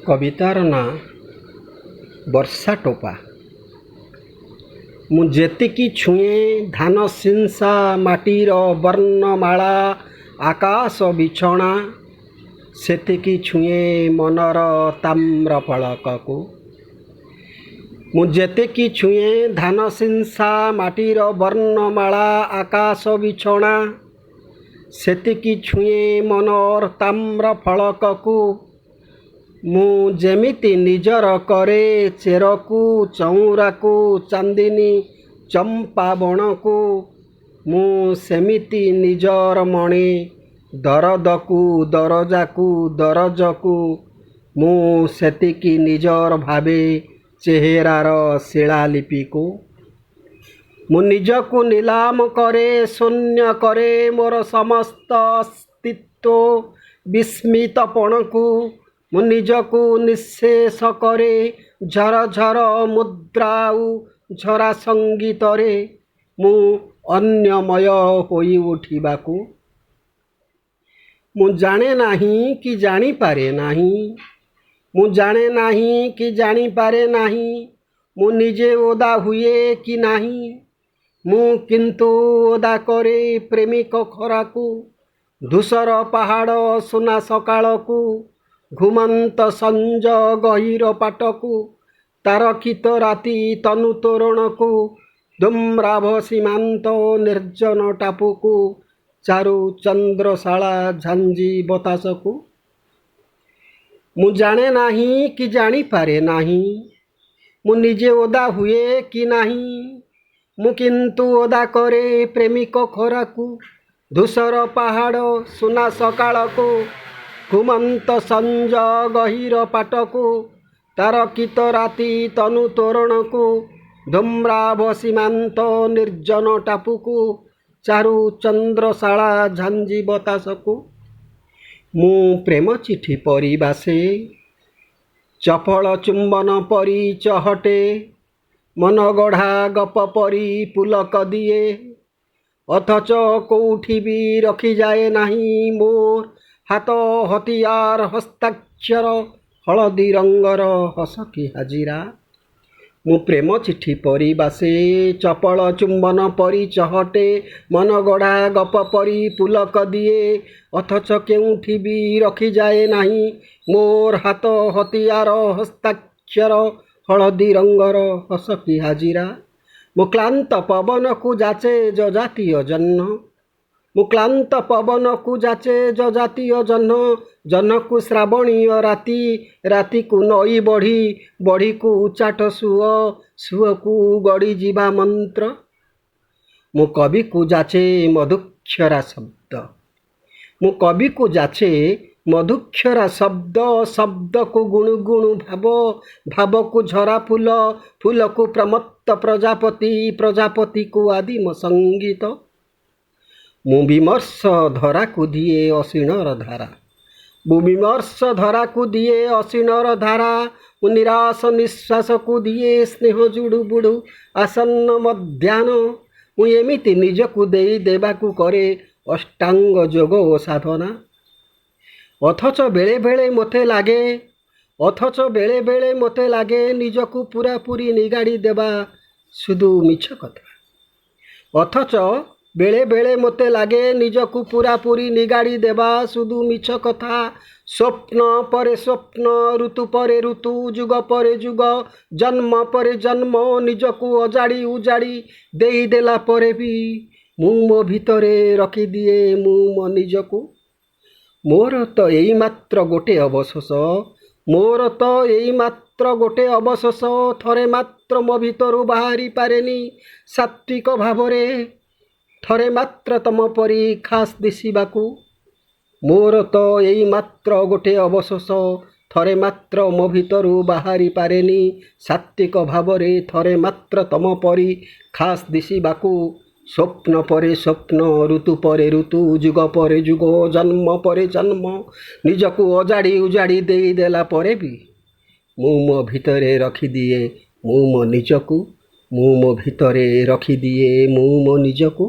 କବିତାର ନାଁ ବର୍ଷା ଟୋପା। ମୁଁ ଯେତିକି ଛୁଏଁ ଧାନ ସିଂସା ମାଟିର ବର୍ଣ୍ଣମାଳା ଆକାଶ ବିଛଣା, ସେତିକି ଛୁଏଁ ମନର ତାମ୍ର ଫଳକକୁ। ମୁଁ ଯେତିକି ଛୁଏଁ ଧାନ ସିଂସା ମାଟିର ବର୍ଣ୍ଣମାଳା ଆକାଶ ବିଛଣା, ସେତିକି ଛୁଏଁ ମନର ତାମ୍ର ଫଳକକୁ। ମୁଁ ଯେମିତି ନିଜର କରେ ଚେରକୁ, ଚଉଁରାକୁ, ଚାନ୍ଦିନୀ ଚମ୍ପା ବଣକୁ, ମୁଁ ସେମିତି ନିଜର ମଣେ ଦରଦକୁ, ଦରଜାକୁ, ଦରଜକୁ। ମୁଁ ସେତିକି ନିଜର ଭାବେ ଚେହେରାର ଶିଳାଲିପିକୁ। ମୁଁ ନିଜକୁ ନିଲାମ କରେ, ଶୂନ୍ୟ କରେ ମୋର ସମସ୍ତ ଅସ୍ତିତ୍ୱ ବିସ୍ମିତପଣକୁ। ମୁଁ ନିଜକୁ ନିଃଶେଷ କରେ ଝରଝର ମୁଦ୍ରା ଆଉ ଝରା ସଙ୍ଗୀତରେ ମୁଁ ଅନ୍ୟମୟ ହୋଇ ଉଠିବାକୁ। ମୁଁ ଜାଣେ ନାହିଁ କି ଜାଣିପାରେ ନାହିଁ, ମୁଁ ଜାଣେ ନାହିଁ କି ଜାଣିପାରେ ନାହିଁ, ମୁଁ ନିଜେ ଓଦା ହୁଏ କି ନାହିଁ। ମୁଁ କିନ୍ତୁ ଓଦା କରେ ପ୍ରେମିକ ଖରାକୁ, ଧୂସର ପାହାଡ଼ ସୁନା ସକାଳକୁ, ଘୁମନ୍ତ ସଞ୍ଜ ଗହୀର ପାଟକୁ, ତାରକିତ ରାତି ତନୁ ତୋରଣକୁ, ଧୂମ୍ରାଭ ସୀମାନ୍ତ ନିର୍ଜନ ଟାପୁକୁ, ଚାରୁ ଚନ୍ଦ୍ରଶାଳା ଝାଞ୍ଜି ବତାସକୁ। ମୁଁ ଜାଣେ ନାହିଁ କି ଜାଣିପାରେ ନାହିଁ, ମୁଁ ନିଜେ ଓଦା ହୁଏ କି ନାହିଁ। ମୁଁ କିନ୍ତୁ ଓଦା କରେ ପ୍ରେମିକ ଖରାକୁ, ଧୂସର ପାହାଡ଼ ସୁନା ସକାଳକୁ, ଘୁମନ୍ତ ସଞ୍ଜ ଗହୀର ପାଟକୁ, ତାରକିତ ରାତି ତନୁ ତୋରଣକୁ, ଧୂମ୍ରାଭ ସୀମାନ୍ତ ନିର୍ଜନ ଟାପୁକୁ, ଚାରୁ ଚନ୍ଦ୍ରଶାଳା ଝାଞ୍ଜି ବତାସକୁ। ମୁଁ ପ୍ରେମ ଚିଠି ପରି ବାସେ, ଚପଳ ଚୁମ୍ବନ ପରି ଚହଟେ, ମନଗଢ଼ା ଗପ ପରି ପୁଲକ ଦିଏ, ଅଥଚ କୋଉଠି ବି ରଖିଯାଏ ନାହିଁ ମୋର ହାତ ହତିଆର ହସ୍ତାକ୍ଷର ହଳଦୀ ରଙ୍ଗର ହସ କି ହାଜିରା। ମୁଁ ପ୍ରେମ ଚିଠି ପରି ବାସେ, ଚପଳ ଚୁମ୍ବନ ପରି ଚହଟେ, ମନଗଢ଼ା ଗପ ପରି ପୁଲକ ଦିଏ, ଅଥଚ କେଉଁଠି ବି ରଖିଯାଏ ନାହିଁ ମୋର ହାତ ହତିଆର ହସ୍ତାକ୍ଷର ହଳଦୀ ରଙ୍ଗର ହସ କି ହାଜିରା। ମୁଁ କ୍ଳାନ୍ତ ପବନକୁ ଯାଚେ ଯଯାତୀୟ ଜହ୍ନ, ମୁଁ କ୍ଳାନ୍ତ ପବନକୁ ଯାଚେ ଯଯାତୀୟ ଜହ୍ନ, ଜହ୍ନକୁ ଶ୍ରାବଣୀୟ ରାତି, ରାତିକୁ ନଈ ବଢ଼ି, ବଢ଼ିକୁ ଉଚ୍ଚାଟ ସୁଅ, ସୁଅକୁ ଗଡ଼ିଯିବା ମନ୍ତ୍ର। ମୁଁ କବିକୁ ଯାଚେ ମଧୁକ୍ଷରା ଶବ୍ଦ, ମୁଁ କବିକୁ ଯାଚେ ମଧୁକ୍ଷରା ଶବ୍ଦ, ଶବ୍ଦକୁ ଗୁଣୁଗୁଣୁ ଭାବ, ଭାବକୁ ଝରା ଫୁଲ, ଫୁଲକୁ ପ୍ରମତ୍ତ ପ୍ରଜାପତି, ପ୍ରଜାପତିକୁ ଆଦିମ ସଙ୍ଗୀତ। ମୁଁ ବିମର୍ଷ ଧରାକୁ ଦିଏ ଅସୀଣର ଧାରା, ମୁଁ ବିମର୍ଷ ଧରାକୁ ଦିଏ ଅସୀଣର ଧାରା, ମୁଁ ନିରାଶ ନିଶ୍ୱାସକୁ ଦିଏ ସ୍ନେହ ଜୁଡ଼ୁବୁଡ଼ୁ ଆସନ୍ନ ମଧ୍ୟାହ୍ନ। ମୁଁ ଏମିତି ନିଜକୁ ଦେଇ ଦେବାକୁ କରେ ଅଷ୍ଟାଙ୍ଗ ଯୋଗ ଓ ସାଧନା। ଅଥଚ ବେଳେବେଳେ ମୋତେ ଲାଗେ, ଅଥଚ ବେଳେବେଳେ ମୋତେ ଲାଗେ ନିଜକୁ ପୂରାପୂରି ନିଗାଡ଼ି ଦେବା ସୁଦୁ ମିଛ କଥା। ଅଥଚ ବେଳେବେଳେ ମୋତେ ଲାଗେ ନିଜକୁ ପୂରାପୂରି ନିଗାଡ଼ି ଦେବା ସୁଦୁ ମିଛ କଥା। ସ୍ୱପ୍ନ ପରେ ସ୍ୱପ୍ନ, ଋତୁ ପରେ ଋତୁ, ଯୁଗ ପରେ ଯୁଗ, ଜନ୍ମ ପରେ ଜନ୍ମ, ନିଜକୁ ଅଜାଡ଼ି ଉଜାଡ଼ି ଦେଇଦେଲା ପରେ ବି ମୁଁ ମୋ ଭିତରେ ରଖିଦିଏ ମୁଁ ମୋ ନିଜକୁ। ମୋର ତ ଏଇମାତ୍ର ଗୋଟେ ଅବଶୋଷ, ମୋର ତ ଏଇମାତ୍ର ଗୋଟେ ଅବଶୋଷ, ଥରେ ମାତ୍ର ମୋ ଭିତରୁ ବାହାରି ପାରେନି ସାତ୍ତ୍ୱିକ ଭାବରେ, ଥରେ ମାତ୍ର ତମ ପରି ଖାସ୍ ଦିଶିବାକୁ। ମୋର ତ ଏଇମାତ୍ର ଗୋଟେ ଅବଶୋଷ, ଥରେ ମାତ୍ର ମୋ ଭିତରୁ ବାହାରି ପାରେନି ସାତ୍ତ୍ୱିକ ଭାବରେ, ଥରେ ମାତ୍ର ତମ ପରି ଖାସ୍ ଦିଶିବାକୁ। ସ୍ୱପ୍ନ ପରେ ସ୍ୱପ୍ନ, ଋତୁ ପରେ ଋତୁ, ଯୁଗ ପରେ ଯୁଗ, ଜନ୍ମ ପରେ ଜନ୍ମ, ନିଜକୁ ଅଜାଡ଼ି ଉଜାଡ଼ି ଦେଇଦେଲା ପରେ ବି ମୁଁ ମୋ ଭିତରେ ରଖିଦିଏ ମୁଁ ମୋ ନିଜକୁ। ମୁଁ ମୋ ଭିତରେ ରଖିଦିଏ ମୁଁ ମୋ ନିଜକୁ।